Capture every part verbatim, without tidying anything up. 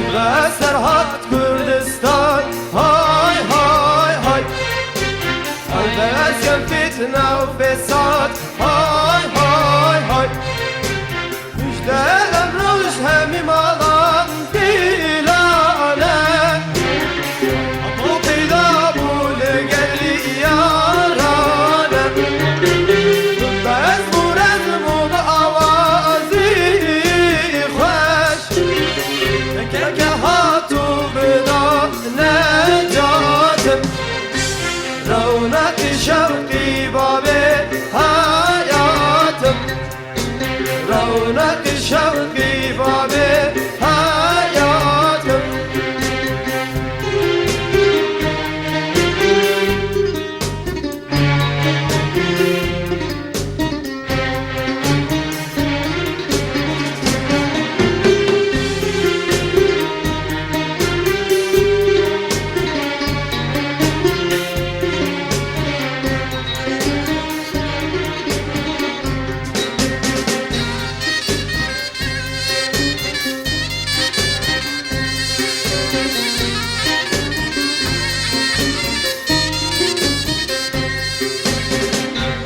Be serhat Kurdistan, hay, hay, hay. Ay be ez kem fitne û fesat, hay, hay, hay. Müjde em roj hemî malan pîlan e. Abo peyda bû li gelî yaran e. Bi bezm û rezm û bi awazî xweş. Keke hat û bida necatim. Rewneqî şewqî bavê hayatim. Rewneqî şewqî bavê hayatim.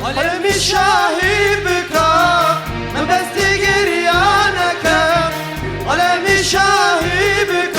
Alemî şahî bika, min bestî geriya neke. Alemî şahî bika.